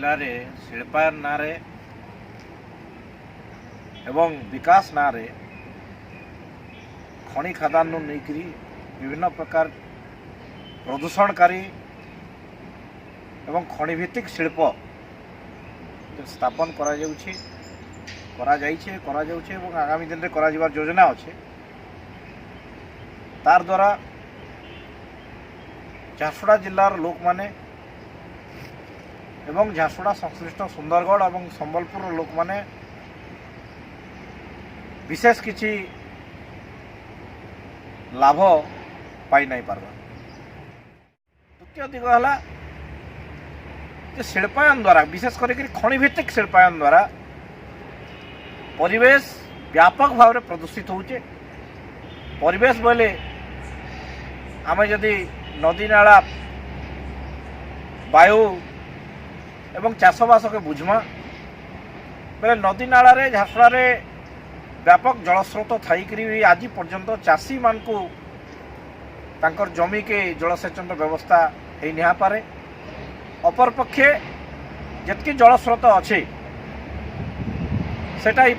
ଜିଲ୍ଲାରେ ଶିଳ୍ପାୟନ ନାଁରେ ଏବଂ ବିକାଶ ନାଁରେ ଖଣି ଖାଦାନରୁ ନେଇକରି ବିଭିନ୍ନ ପ୍ରକାର ପ୍ରଦୂଷଣକାରୀ ଏବଂ ଖଣିଭିତ୍ତିକ ଶିଳ୍ପ ସ୍ଥାପନ କରାଯାଉଛି, କରାଯାଇଛି, କରାଯାଉଛି ଏବଂ ଆଗାମୀ ଦିନରେ କରାଯିବାର ଯୋଜନା ଅଛି, ତାର ଦ୍ୱାରା ଝାରସୁଗୁଡ଼ା ଜିଲ୍ଲାର ଲୋକମାନେ ଏବଂ ଝାରସୁଗୁଡ଼ା ସଂଶ୍ଳିଷ୍ଟ ସୁନ୍ଦରଗଡ଼ ଏବଂ ସମ୍ବଲପୁରର ଲୋକମାନେ ବିଶେଷ କିଛି ଲାଭ ପାଇ ନାଇଁ ପାରବା। ଦ୍ୱିତୀୟ ଦିଗ ହେଲା ଯେ ଶିଳ୍ପାୟନ ଦ୍ୱାରା, ବିଶେଷ କରିକି ଖଣିଭିତ୍ତିକ ଶିଳ୍ପାୟନ ଦ୍ୱାରା ପରିବେଶ ବ୍ୟାପକ ଭାବରେ ପ୍ରଦୂଷିତ ହେଉଛି। ପରିବେଶ ବୋଇଲେ ଆମେ ଯଦି ନଦୀ, ନାଳା, ବାୟୁ ଏବଂ ଚାଷବାସକେ ବୁଝମା ବେଲେ ନଦୀ ନାଳାରେ ଝାରସୁଗୁଡ଼ାରେ ବ୍ୟାପକ ଜଳସ୍ରୋତ ଥାଇକରି ବି ଆଜି ପର୍ଯ୍ୟନ୍ତ ଚାଷୀମାନଙ୍କୁ ତାଙ୍କର ଜମିକେ ଜଳସେଚନର ବ୍ୟବସ୍ଥା ହେଇ ନାଇଁ ପାରେ। ଅପରପକ୍ଷେ ଯେତିକି ଜଳସ୍ରୋତ ଅଛି, ସେଟା ଏଇ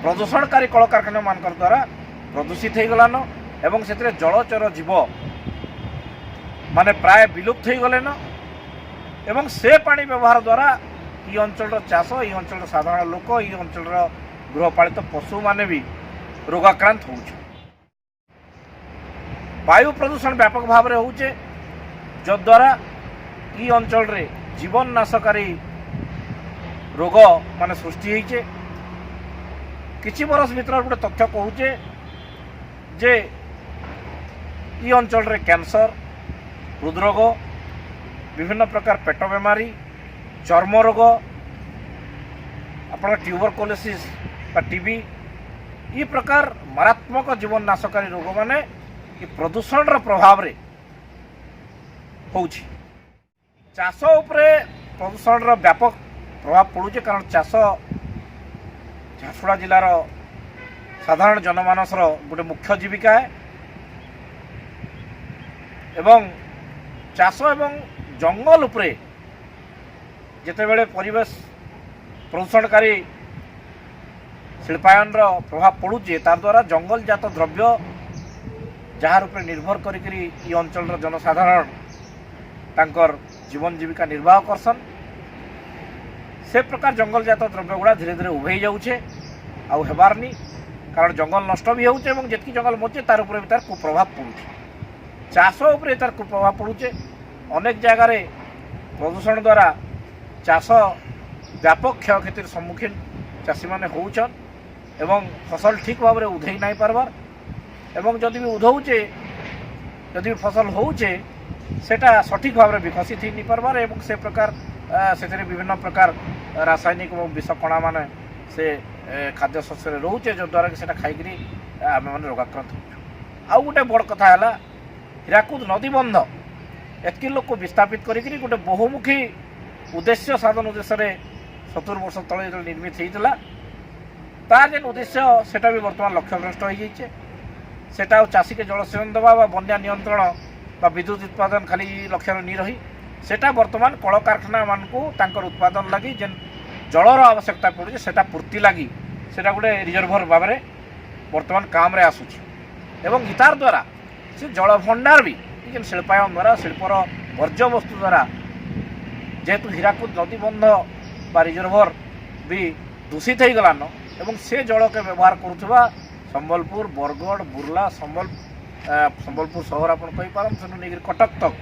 ପ୍ରଦୂଷଣକାରୀ କଳକାରଖାନାମାନଙ୍କର ଦ୍ୱାରା ପ୍ରଦୂଷିତ ହେଇଗଲାନ ଏବଂ ସେଥିରେ ଜଳଚର ଜୀବ ମାନେ ପ୍ରାୟ ବିଲୁପ୍ତ ହେଇଗଲେନ ଏବଂ ସେ ପାଣି ବ୍ୟବହାର ଦ୍ୱାରା ଇ ଅଞ୍ଚଳର ଚାଷ, ଏଇ ଅଞ୍ଚଳର ସାଧାରଣ ଲୋକ, ଏଇ ଅଞ୍ଚଳର ଗୃହପାଳିତ ପଶୁମାନେ ବି ରୋଗାକ୍ରାନ୍ତ ହେଉଛନ୍। ବାୟୁ ପ୍ରଦୂଷଣ ବ୍ୟାପକ ଭାବରେ ହେଉଛେ, ଯଦ୍ୱାରା ଇ ଅଞ୍ଚଳରେ ଜୀବନ ନାଶକାରୀ ରୋଗ ମାନେ ସୃଷ୍ଟି ହେଇଛେ। କିଛି ବରଷ ଭିତରେ ଗୋଟେ ତଥ୍ୟ କହୁଛେ ଯେ ଇ ଅଞ୍ଚଳରେ କ୍ୟାନ୍ସର, ହୃଦରୋଗ, ବିଭିନ୍ନ ପ୍ରକାର ପେଟ ବେମାରୀ, ଚର୍ମ ରୋଗ, ଆପଣଙ୍କ ଟ୍ୟୁବରକୋଲୋସିସ୍ ବା ଟିବି, ଇ ପ୍ରକାର ମାରାତ୍ମକ ଜୀବନ ନାଶକାରୀ ରୋଗମାନେ ଏ ପ୍ରଦୂଷଣର ପ୍ରଭାବରେ ହେଉଛି। ଚାଷ ଉପରେ ପ୍ରଦୂଷଣର ବ୍ୟାପକ ପ୍ରଭାବ ପଡ଼ୁଛି, କାରଣ ଚାଷ ଝାରସୁଗୁଡ଼ା ଜିଲ୍ଲାର ସାଧାରଣ ଜନମାନସର ଗୋଟେ ମୁଖ୍ୟ ଜୀବିକା ଏବଂ ଚାଷ ଏବଂ ଜଙ୍ଗଲ ଉପରେ ଯେତେବେଳେ ପରିବେଶ ପ୍ରଦୂଷଣକାରୀ ଶିଳ୍ପାୟନର ପ୍ରଭାବ ପଡ଼ୁଛି, ତାର ଦ୍ୱାରା ଜଙ୍ଗଲଜାତ ଦ୍ରବ୍ୟ ଯାହାର ଉପରେ ନିର୍ଭର କରିକିରି ଇ ଅଞ୍ଚଳର ଜନସାଧାରଣ ତାଙ୍କର ଜୀବନ ଜୀବିକା ନିର୍ବାହ କରସନ୍, ସେ ପ୍ରକାର ଜଙ୍ଗଲଜାତ ଦ୍ରବ୍ୟ ଗୁଡ଼ା ଧୀରେ ଧୀରେ ଉଭେଇ ଯାଉଛେ ଆଉ ହେବାରନି, କାରଣ ଜଙ୍ଗଲ ନଷ୍ଟ ବି ହେଉଛି ଏବଂ ଯେତିକି ଜଙ୍ଗଲ ମରୁଛେ, ତାର ଉପରେ ବି ତାର କୁପ୍ରଭାବ ପଡ଼ୁଛି। ଚାଷ ଉପରେ ତାର କୁପ୍ରଭାବ ପଡ଼ୁଛେ। ଅନେକ ଜାଗାରେ ପ୍ରଦୂଷଣ ଦ୍ୱାରା ଚାଷ ବ୍ୟାପକ କ୍ଷୟକ୍ଷତିର ସମ୍ମୁଖୀନ ଚାଷୀମାନେ ହେଉଛନ୍ ଏବଂ ଫସଲ ଠିକ୍ ଭାବରେ ଉଧେଇ ନାଇଁ ପାରବାର୍ ଏବଂ ଯଦି ବି ଉଧଉଛେ, ଯଦି ବି ଫସଲ ହେଉଛେ, ସେଟା ସଠିକ୍ ଭାବରେ ବିକଶିତ ହେଇ ନି ପାରବାର୍ ଏବଂ ସେ ପ୍ରକାର ସେଥିରେ ବିଭିନ୍ନ ପ୍ରକାର ରାସାୟନିକ ଏବଂ ବିଷ କଣାମାନେ ସେ ଖାଦ୍ୟ ଶସ୍ୟରେ ରହୁଛେ, ଯଦ୍ୱାରା କି ସେଟା ଖାଇକିରି ଆମେମାନେ ରୋଗାକ୍ରାନ୍ତ ହେଉଛୁ। ଆଉ ଗୋଟେ ବଡ଼ କଥା ହେଲା, ହୀରାକୁଦ ନଦୀ ବନ୍ଧ ଏତ୍କି ଲୋକ ବିସ୍ଥାପିତ କରିକିରି ଗୋଟେ ବହୁମୁଖୀ ଉଦ୍ଦେଶ୍ୟ ସାଧନ ଉଦ୍ଦେଶ୍ୟରେ 70 ବର୍ଷ ତଳେ ଯେତେବେଳେ ନିର୍ମିତ ହେଇଥିଲା, ତାର ଯେନ୍ ଉଦ୍ଦେଶ୍ୟ ସେଟା ବି ବର୍ତ୍ତମାନ ଲକ୍ଷ୍ୟଭ୍ରଷ୍ଟ ହେଇଯାଇଛେ। ସେଟା ଆଉ ଚାଷୀକେ ଜଳସେଚନ ଦେବା ବା ବନ୍ୟା ନିୟନ୍ତ୍ରଣ ବା ବିଦ୍ୟୁତ ଉତ୍ପାଦନ ଖାଲି ଲକ୍ଷ୍ୟରେ ନି ରହି, ସେଟା ବର୍ତ୍ତମାନ କଳକାରଖାନାମାନଙ୍କୁ ତାଙ୍କର ଉତ୍ପାଦନ ଲାଗି ଯେନ୍ ଜଳର ଆବଶ୍ୟକତା ପଡ଼ୁଛି, ସେଟା ପୂର୍ତ୍ତି ଲାଗି ସେଟା ଗୋଟେ ରିଜର୍ଭର ଭାବରେ ବର୍ତ୍ତମାନ କାମରେ ଆସୁଛି। ଏବଂ ତାର ଦ୍ୱାରା ସେ ଜଳଭଣ୍ଡାର ବି ଯେନ୍ ଶିଳ୍ପାୟନ ଦ୍ୱାରା, ଶିଳ୍ପର ବର୍ଜ୍ୟବସ୍ତୁ ଦ୍ୱାରା ଯେହେତୁ ହୀରାକୁଦ ନଦୀ ବନ୍ଧ ବା ରିଜର୍ଭର ବି ଦୂଷିତ ହେଇଗଲାନ ଏବଂ ସେ ଜଳକେ ବ୍ୟବହାର କରୁଥିବା ସମ୍ବଲପୁର, ବରଗଡ଼, ବୁର୍ଲା, ସମ୍ବଲପୁର ସହର ଆପଣ କହିପାରନ୍, ସେନୁ ନେଇକରି କଟକ ତକ୍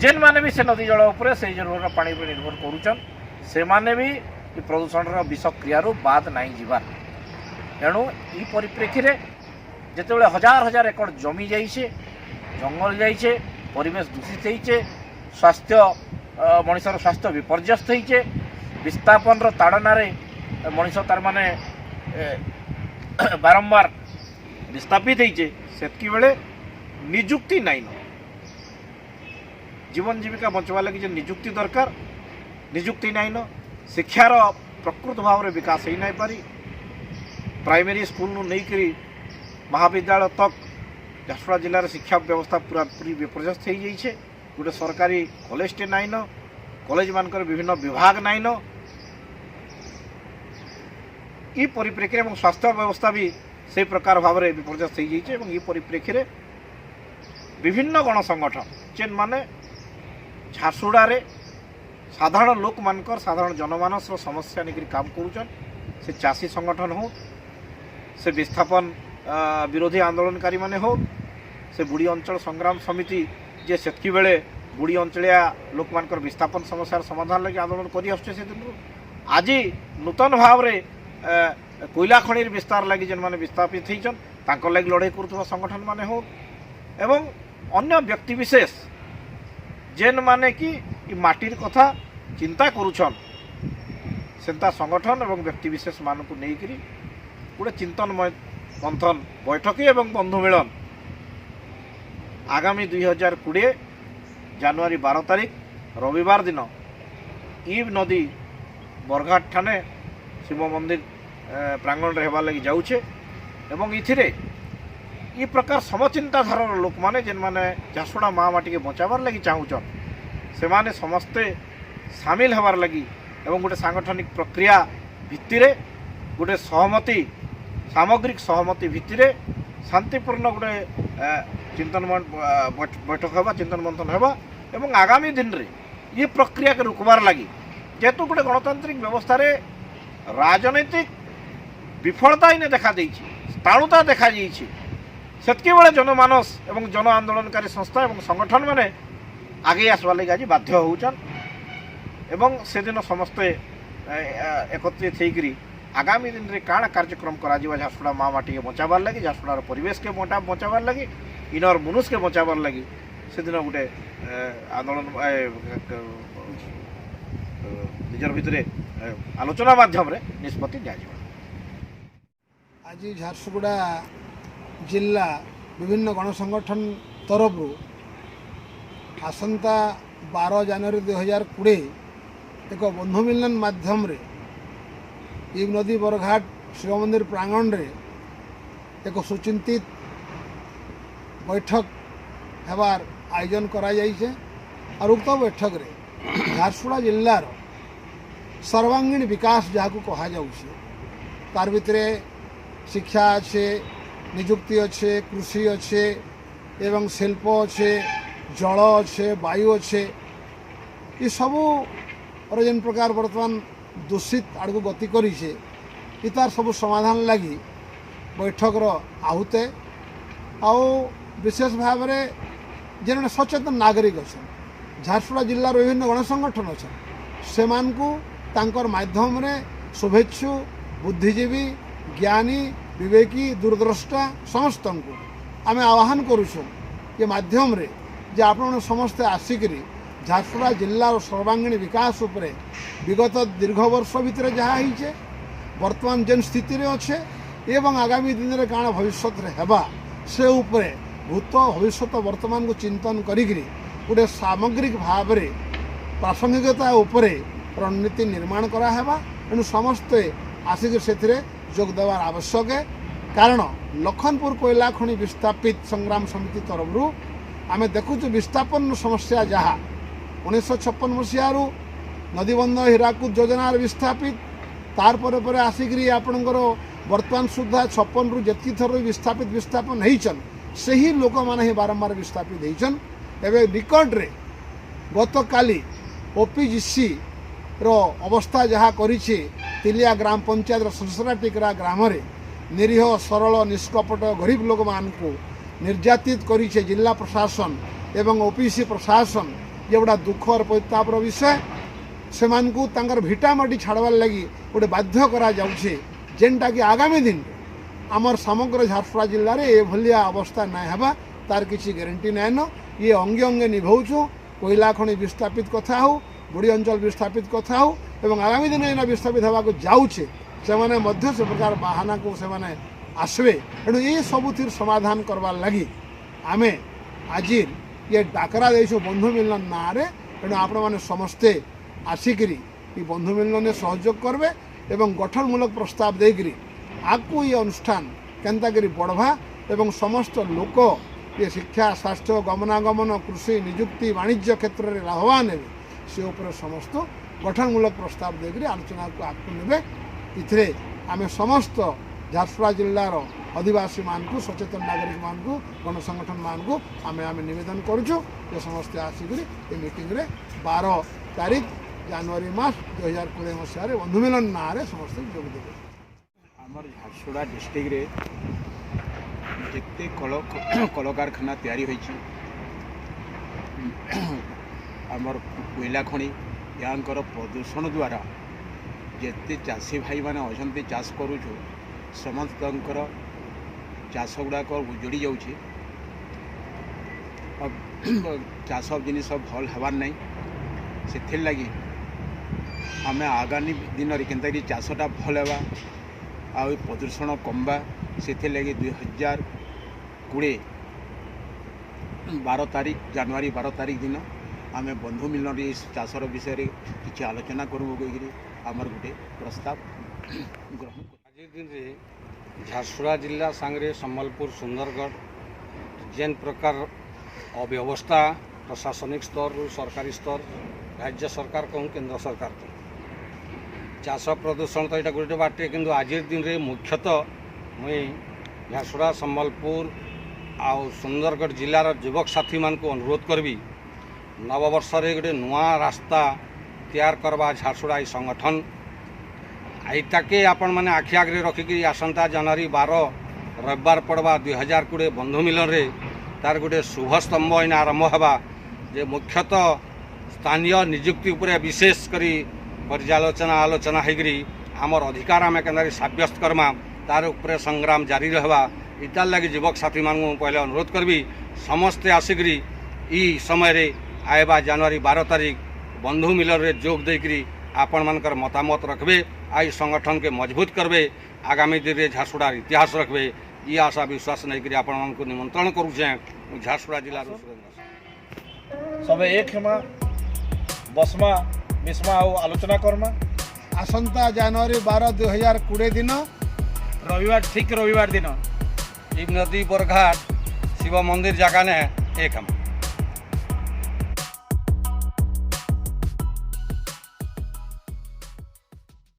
ଯେନ୍ମାନେ ବି ସେ ନଦୀ ଜଳ ଉପରେ, ସେଇ ରିଜର୍ଭର ପାଣି ଉପରେ ନିର୍ଭର କରୁଛନ୍, ସେମାନେ ବି ଏ ପ୍ରଦୂଷଣର ବିଷକ୍ରିୟାରୁ ବାଦ ନାଇଁ ଯିବାର। ତେଣୁ ଇ ପରିପ୍ରେକ୍ଷୀରେ ଯେତେବେଳେ ହଜାର ହଜାର ଏକର ଜମି ଯାଇଛେ, ଜଙ୍ଗଲ ଯାଇଛେ, ପରିବେଶ ଦୂଷିତ ହେଇଛେ, ସ୍ୱାସ୍ଥ୍ୟ ମଣିଷର ସ୍ୱାସ୍ଥ୍ୟ ବିପର୍ଯ୍ୟସ୍ତ ହେଇଛେ, ବିସ୍ଥାପନର ତାଡ଼ନାରେ ମଣିଷ ତାର ମାନେ ବାରମ୍ବାର ବିସ୍ଥାପିତ ହେଇଛେ, ସେତ୍କି ବେଳେ ନିଯୁକ୍ତି ନାଇଁନ। ଜୀବନ ଜୀବିକା ବଞ୍ଚବା ଲାଗି ଯେ ନିଯୁକ୍ତି ଦରକାର, ନିଯୁକ୍ତି ନାଇଁନ। ଶିକ୍ଷାର ପ୍ରକୃତ ଭାବରେ ବିକାଶ ହେଇ ନାଇଁ ପାରି। ପ୍ରାଇମେରୀ ସ୍କୁଲରୁ ନେଇକରି ମହାବିଦ୍ୟାଳୟ ତକ୍ ଝାରସୁଗୁଡ଼ା ଜିଲ୍ଲାର ଶିକ୍ଷା ବ୍ୟବସ୍ଥା ପୁରାପୁରି ବିପର୍ଯ୍ୟସ୍ତ ହେଇଯାଇଛେ। ଗୋଟେ ସରକାରୀ କଲେଜଟେ ନାଇଁନ। କଲେଜ ମାନଙ୍କର ବିଭିନ୍ନ ବିଭାଗ ନାଇଁନ। ଇ ପରିପ୍ରେକ୍ଷୀରେ ଏବଂ ସ୍ୱାସ୍ଥ୍ୟ ବ୍ୟବସ୍ଥା ବି ସେଇ ପ୍ରକାର ଭାବରେ ବିପର୍ଯ୍ୟସ୍ତ ହେଇଯାଇଛି। ଏବଂ ଏ ପରିପ୍ରେକ୍ଷୀରେ ବିଭିନ୍ନ ଗଣ ସଂଗଠନ ଯେନ୍ମାନେ ଝାରସୁଗୁଡ଼ାରେ ସାଧାରଣ ଲୋକମାନଙ୍କର, ସାଧାରଣ ଜନମାନସର ସମସ୍ୟା ନେଇକରି କାମ କରୁଛନ୍, ସେ ଚାଷୀ ସଂଗଠନ ହଉ, ସେ ବିସ୍ଥାପନ ବିରୋଧୀ ଆନ୍ଦୋଳନକାରୀ ମାନେ ହଉ, ସେ ବୁଡ଼ି ଅଞ୍ଚଳ ସଂଗ୍ରାମ ସମିତି ଯେ ସେତ୍କି ବେଳେ ବୁଡ଼ି ଅଞ୍ଚଳିଆ ଲୋକମାନଙ୍କର ବିସ୍ଥାପନ ସମସ୍ୟାର ସମାଧାନ ଲାଗି ଆନ୍ଦୋଳନ କରି ଆସୁଛେ ସେଦିନରୁ, ଆଜି ନୂତନ ଭାବରେ କୋଇଲା ଖଣିର ବିସ୍ତାର ଲାଗି ଯେନ୍ମାନେ ବିସ୍ଥାପିତ ହେଇଛନ୍ ତାଙ୍କର ଲାଗି ଲଢ଼େଇ କରୁଥିବା ସଂଗଠନ ମାନେ ହଉ ଏବଂ ଅନ୍ୟ ବ୍ୟକ୍ତିବିଶେଷ ଯେନ୍ମାନେ କି ଇ ମାଟିର କଥା ଚିନ୍ତା କରୁଛନ୍, ସେନ୍ତା ସଂଗଠନ ଏବଂ ବ୍ୟକ୍ତିବିଶେଷ ମାନଙ୍କୁ ନେଇକରି ଗୋଟେ ଚିନ୍ତନମୟ ମନ୍ଥନ ବୈଠକ ଏବଂ ବନ୍ଧୁ ମିଳନ ଆଗାମୀ 2020 ଜାନୁଆରୀ 12 ତାରିଖ ରବିବାର ଦିନ ଇବ୍ ନଦୀ ବରଘାଟ ଠାନେ ଶିବ ମନ୍ଦିର ପ୍ରାଙ୍ଗଣରେ ହେବାର୍ ଲାଗି ଯାଉଛେ। ଏବଂ ଏଥିରେ ଇ ପ୍ରକାର ସମଚିନ୍ତାଧାରାର ଲୋକମାନେ, ଯେନ୍ମାନେ ଝାରସୁଗୁଡ଼ା ମା ମାଟିକେ ବଞ୍ଚାବାର ଲାଗି ଚାହୁଁଛନ୍, ସେମାନେ ସମସ୍ତେ ସାମିଲ ହେବାର୍ ଲାଗି ଏବଂ ଗୋଟେ ସାଙ୍ଗଠନିକ ପ୍ରକ୍ରିୟା ଭିତ୍ତିରେ, ଗୋଟେ ସହମତି, ସାମଗ୍ରିକ ସହମତି ଭିତ୍ତିରେ ଶାନ୍ତିପୂର୍ଣ୍ଣ ଗୋଟେ ଚିନ୍ତନ ବୈଠକ ହେବା, ଚିନ୍ତନ ମନ୍ଥନ ହେବା ଏବଂ ଆଗାମୀ ଦିନରେ ଇ ପ୍ରକ୍ରିୟାକେ ରୋକବାର ଲାଗି, ଯେହେତୁ ଗୋଟେ ଗଣତାନ୍ତ୍ରିକ ବ୍ୟବସ୍ଥାରେ ରାଜନୈତିକ ବିଫଳତା ଇନେ ଦେଖାଦେଇଛି, ସ୍ଥାଣୁତା ଦେଖାଯାଇଛି, ସେତ୍କି ବେଳେ ଜନମାନସ ଏବଂ ଜନ ଆନ୍ଦୋଳନକାରୀ ସଂସ୍ଥା ଏବଂ ସଂଗଠନ ମାନେ ଆଗେଇ ଆସିବାର ଲାଗି ଆଜି ବାଧ୍ୟ ହେଉଛନ୍। ଏବଂ ସେଦିନ ସମସ୍ତେ ଏକତ୍ରିତ ହେଇକରି ଆଗାମୀ ଦିନରେ କାଣା କାର୍ଯ୍ୟକ୍ରମ କରାଯିବ ଝାରସୁଗୁଡ଼ା ମା ମାଟିକେ ବଞ୍ଚାବାର ଲାଗି, ଝାରସୁଗୁଡ଼ାର ପରିବେଶକେ ବଞ୍ଚାବାର ଲାଗି, ଇନର ମନୁଷକେ ବଞ୍ଚାବାର ଲାଗି, ସେଦିନ ଗୋଟେ ଆନ୍ଦୋଳନ ନିଜର ଭିତରେ ଆଲୋଚନା ମାଧ୍ୟମରେ ନିଷ୍ପତ୍ତି ନିଆଯିବ। ଆଜି ଝାରସୁଗୁଡ଼ା ଜିଲ୍ଲା ବିଭିନ୍ନ ଗଣସଂଗଠନ ତରଫରୁ ଆସନ୍ତା 12 ଜାନୁଆରୀ 2020 ଏକ ବନ୍ଧୁ ମିଳନ ମାଧ୍ୟମରେ ଇବ୍ ନଦୀ ବରଘାଟ ଶିବ ମନ୍ଦିର ପ୍ରାଙ୍ଗଣରେ ଏକ ସୁଚିନ୍ତିତ ବୈଠକ ହେବାର ଆୟୋଜନ କରାଯାଇଛେ। ଆଉ ଉକ୍ତ ବୈଠକରେ ଝାରସୁଗୁଡ଼ା ଜିଲ୍ଲାର ସର୍ବାଙ୍ଗୀନ ବିକାଶ ଯାହାକୁ କୁହାଯାଉଛି, ତାର ଭିତରେ ଶିକ୍ଷା ଅଛେ, ନିଯୁକ୍ତି ଅଛେ, କୃଷି ଅଛେ ଏବଂ ଶିଳ୍ପ ଅଛେ, ଜଳ ଅଛେ, ବାୟୁ ଅଛେ, ଏସବୁର ଯେନ୍ ପ୍ରକାର ବର୍ତ୍ତମାନ ଦୂଷିତ ଆଡ଼କୁ ଗତି କରିଛେ, ଇ ତାର ସବୁ ସମାଧାନ ଲାଗି ବୈଠକର ଆହୁତେ। ଆଉ ବିଶେଷ ଭାବରେ ଯେନ୍ ସଚେତନ ନାଗରିକ ଅଛନ୍, ଝାରସୁଗୁଡ଼ା ଜିଲ୍ଲାର ବିଭିନ୍ନ ଗଣସଂଗଠନ ଅଛନ୍, ସେମାନଙ୍କୁ ତାଙ୍କର ମାଧ୍ୟମରେ ଶୁଭେଚ୍ଛୁ, ବୁଦ୍ଧିଜୀବୀ, ଜ୍ଞାନୀ, ବିବେକୀ, ଦୂରଦ୍ରଷ୍ଟା ସମସ୍ତଙ୍କୁ ଆମେ ଆହ୍ୱାନ କରୁଛୁ ଏ ମାଧ୍ୟମରେ ଯେ ଆପଣମାନେ ସମସ୍ତେ ଆସିକରି ଝାରସୁଗୁଡ଼ା ଜିଲ୍ଲାର ସର୍ବାଙ୍ଗୀନ ବିକାଶ ଉପରେ ବିଗତ ଦୀର୍ଘ ବର୍ଷ ଭିତରେ ଯାହା ହେଇଛେ, ବର୍ତ୍ତମାନ ଯେନ୍ ସ୍ଥିତିରେ ଅଛେ ଏବଂ ଆଗାମୀ ଦିନରେ କାଣା ଭବିଷ୍ୟତରେ ହେବା, ସେ ଉପରେ ଭୂତ, ଭବିଷ୍ୟତ, ବର୍ତ୍ତମାନକୁ ଚିନ୍ତନ କରିକିରି ଗୋଟେ ସାମଗ୍ରିକ ଭାବରେ ପ୍ରାସଙ୍ଗିକତା ଉପରେ ରଣନୀତି ନିର୍ମାଣ କରାହେବା। ଏଣୁ ସମସ୍ତେ ଆସିକି ସେଥିରେ ଯୋଗ ଦେବାର ଆବଶ୍ୟକ। କାରଣ ଲଖନପୁର କୋଇଲା ଖଣି ବିସ୍ଥାପିତ ସଂଗ୍ରାମ ସମିତି ତରଫରୁ ଆମେ ଦେଖୁଛୁ ବିସ୍ଥାପନ ସମସ୍ୟା ଯାହା 1956 ମସିହାରୁ ନଦୀବନ୍ଧ ହୀରାକୁଦ ଯୋଜନାରେ ବିସ୍ଥାପିତ, ତାର ପରେ ପରେ ଆସିକିରି ଆପଣଙ୍କର ବର୍ତ୍ତମାନ ସୁଦ୍ଧା 56ରୁ ଯେତିକି ଥର ବି ବିସ୍ଥାପନ ହେଇଛନ୍, ସେହି ଲୋକମାନେ ହିଁ ବାରମ୍ବାର ବିସ୍ଥାପିତ ହେଇଛନ୍। ଏବେ ନିକଟରେ ଗତକାଲି ଓପିଜିସିର ଅବସ୍ଥା ଯାହା କରିଛି, ତିଲିଆ ଗ୍ରାମ ପଞ୍ଚାୟତର ସଂସରା ଟିକରା ଗ୍ରାମରେ ନିରୀହ, ସରଳ, ନିଷ୍କପଟ ଗରିବ ଲୋକମାନଙ୍କୁ ନିର୍ଯାତିତ କରିଛେ ଜିଲ୍ଲା ପ୍ରଶାସନ ଏବଂ ଓପିସି ପ୍ରଶାସନ, ଇଏ ଗୋଟେ ଦୁଃଖର ପରିତାପର ବିଷୟ। ସେମାନଙ୍କୁ ତାଙ୍କର ଭିଟାମାଟି ଛାଡ଼ବାର୍ ଲାଗି ଗୋଟେ ବାଧ୍ୟ କରାଯାଉଛି, ଯେନ୍ଟାକି ଆଗାମୀ ଦିନରେ ଆମର ସମଗ୍ର ଝାରସୁଗୁଡ଼ା ଜିଲ୍ଲାରେ ଏଭଳିଆ ଅବସ୍ଥା ନାଇଁ ହେବା ତାର କିଛି ଗ୍ୟାରେଣ୍ଟି ନାଇଁନ। ଇଏ ଅଙ୍ଗେ ଅଙ୍ଗେ ନିଭାଉଛୁ। କୋଇଲା ଖଣି ବିସ୍ଥାପିତ କଥା ହଉ, ବୁଡ଼ି ଅଞ୍ଚଳ ବିସ୍ଥାପିତ କଥା ହଉ ଏବଂ ଆଗାମୀ ଦିନ ଏଇନା ବିସ୍ଥାପିତ ହେବାକୁ ଯାଉଛେ, ସେମାନେ ମଧ୍ୟ ସେ ପ୍ରକାର ବାହାନାକୁ ସେମାନେ ଆସିବେ। ଏଣୁ ଏ ସବୁଥିର ସମାଧାନ କରବାର୍ ଲାଗି ଆମେ ଆଜି ଇଏ ଡାକରା ଦେଇଛୁ ବନ୍ଧୁ ମିଳନ ନାଁରେ। ଏଣୁ ଆପଣମାନେ ସମସ୍ତେ ଆସିକିରି ଏ ବନ୍ଧୁ ମିଳନରେ ସହଯୋଗ କରିବେ ଏବଂ ଗଠନମୂଳକ ପ୍ରସ୍ତାବ ଦେଇକିରି ଆଗକୁ ଏ ଅନୁଷ୍ଠାନ କେନ୍ତା କରି ବଢ଼ବା ଏବଂ ସମସ୍ତ ଲୋକ ଏ ଶିକ୍ଷା, ସ୍ୱାସ୍ଥ୍ୟ, ଗମନାଗମନ, କୃଷି, ନିଯୁକ୍ତି, ବାଣିଜ୍ୟ କ୍ଷେତ୍ରରେ ଲାଭବାନ ହେବେ, ସେ ଉପରେ ସମସ୍ତ ଗଠନମୂଳକ ପ୍ରସ୍ତାବ ଦେଇକରି ଆଲୋଚନାକୁ ଆଗକୁ ନେବେ। ଏଥିରେ ଆମେ ସମସ୍ତ ଝାରସୁଗୁଡ଼ା ଜିଲ୍ଲାର ଅଧିବାସୀମାନଙ୍କୁ, ସଚେତନ ନାଗରିକମାନଙ୍କୁ, ଗଣସଂଗଠନମାନଙ୍କୁ ଆମେ ନିବେଦନ କରୁଛୁ ଯେ ସମସ୍ତେ ଆସିକରି ଏ ମିଟିଂରେ 12 ତାରିଖ ଜାନୁଆରୀ ମାସ 2020 ମସିହାରେ ବନ୍ଧୁମିଲନ ନାଁରେ ସମସ୍ତେ ଯୋଗ ଦେବେ। ଆମର ଝାରସୁଗୁଡ଼ା ଡିଷ୍ଟ୍ରିକ୍ଟରେ ଯେତେ କଳକାରଖାନା ତିଆରି ହୋଇଛି, ଆମର କୋଇଲା ଖଣି, ୟାଙ୍କର ପ୍ରଦୂଷଣ ଦ୍ୱାରା ଯେତେ ଚାଷୀ ଭାଇମାନେ ଅଛନ୍ତି, ଚାଷ କରୁଛୁ, ସମସ୍ତଙ୍କର ଚାଷ ଗୁଡ଼ାକ ଉଜୁଡ଼ି ଯାଉଛି। ଚାଷ ଜିନିଷ ଭଲ୍ ହେବାର୍ ନାହିଁ। ସେଥିର୍ଲାଗି ଆମେ ଆଗାମୀ ଦିନରେ କେନ୍ତାକରି ଚାଷଟା ଭଲ୍ ହେବା ଆଉ ପ୍ରଦୂଷଣ କମ୍ବା, ସେଥିର୍ଲାଗି 2020 12 ତାରିଖ, ଜାନୁଆରୀ 12 ତାରିଖ ଦିନ ଆମେ ବନ୍ଧୁ ମିଲନରେ ଚାଷର ବିଷୟରେ କିଛି ଆଲୋଚନା କରିବୁ କହିକିରି ଆମର ଗୋଟେ ପ୍ରସ୍ତାବ ଗ୍ରହଣ। ଆଜି ଦିନରେ ଝାରସୁଗୁଡ଼ା ଜିଲ୍ଲା ସାଙ୍ଗରେ ସମ୍ବଲପୁର, ସୁନ୍ଦରଗଡ଼ ଯେନ୍ ପ୍ରକାର ଅବ୍ୟବସ୍ଥା ପ୍ରଶାସନିକ ସ୍ତରରୁ ସରକାରୀ ସ୍ତର, ରାଜ୍ୟ ସରକାର କହୁଁ, କେନ୍ଦ୍ର ସରକାର କହୁଁ, ଚାଷ ପ୍ରଦୂଷଣ ତ ଏଇଟା ଗୋଟେ ବାଟେ। କିନ୍ତୁ ଆଜିର ଦିନରେ ମୁଖ୍ୟତଃ ମୁଇଁ ଝାରସୁଗୁଡ଼ା, ସମ୍ବଲପୁର ଆଉ ସୁନ୍ଦରଗଡ଼ ଜିଲ୍ଲାର ଯୁବକ ସାଥୀମାନଙ୍କୁ ଅନୁରୋଧ କରିବି, ନବବର୍ଷରେ ଗୋଟେ ନୂଆ ରାସ୍ତା ତିଆରି କରବା ଝାରସୁଗୁଡ଼ା ଏଇ ସଂଗଠନ। ଏଇଟାକେ ଆପଣମାନେ ଆଖି ଆଗରେ ରଖିକି ଆସନ୍ତା ଜାନୁଆରୀ 12, ରବିବାର ପଡ଼ବା, 2020 ବନ୍ଧୁ ମିଲନରେ ତାର ଗୋଟେ ଶୁଭ ସ୍ତମ୍ଭ ଏଇନା ଆରମ୍ଭ ହେବା ଯେ ମୁଖ୍ୟତଃ ସ୍ଥାନୀୟ ନିଯୁକ୍ତି ଉପରେ ବିଶେଷ କରି ପର୍ଯ୍ୟାଲୋଚନା ଆଲୋଚନା ହେଇକରି ଆମର ଅଧିକାର ଆମେ କେନ୍ତା ସାବ୍ୟସ୍ତ କର୍ମା, ତାର ଉପରେ ସଂଗ୍ରାମ ଜାରି ରହିବା। ଇତାର ଲାଗି ଯୁବକ ସାଥୀମାନଙ୍କୁ ମୁଁ ପହିଲେ ଅନୁରୋଧ କରିବି, ସମସ୍ତେ ଆସିକରି ଇ ସମୟରେ ଆଇବା ଜାନୁଆରୀ 12 ତାରିଖ ବନ୍ଧୁ ମିଲନରେ ଯୋଗ ଦେଇକରି ଆପଣମାନଙ୍କର ମତାମତ ରଖିବେ ଆଉ ଏଇ ସଂଗଠନକେ ମଜବୁତ କରିବେ, ଆଗାମୀ ଦିନରେ ଝାରସୁଗୁଡ଼ାର ଇତିହାସ ରଖିବେ। ଇ ଆଶା ବିଶ୍ୱାସ ନେଇକରି ଆପଣମାନଙ୍କୁ ନିମନ୍ତ୍ରଣ କରୁଛେଁ। ମୁଁ ଝାରସୁଗୁଡ଼ା ଜିଲ୍ଲାରୁ ସୁରେନ୍ଦ୍ର। ସବେ ଏକ ହେମା, ବସମା, ମିଶମା ଆଉ ଆଲୋଚନା କର୍ମା। ଆସନ୍ତା ଜାନୁଆରୀ 12 2020 ଦିନ ରବିବାର, ଠିକ୍ ରବିବାର ଦିନ ଇ ନଦୀ ବରଘାଟ ଶିବ ମନ୍ଦିର ଜାଗାନେ ଏକ ହେମା।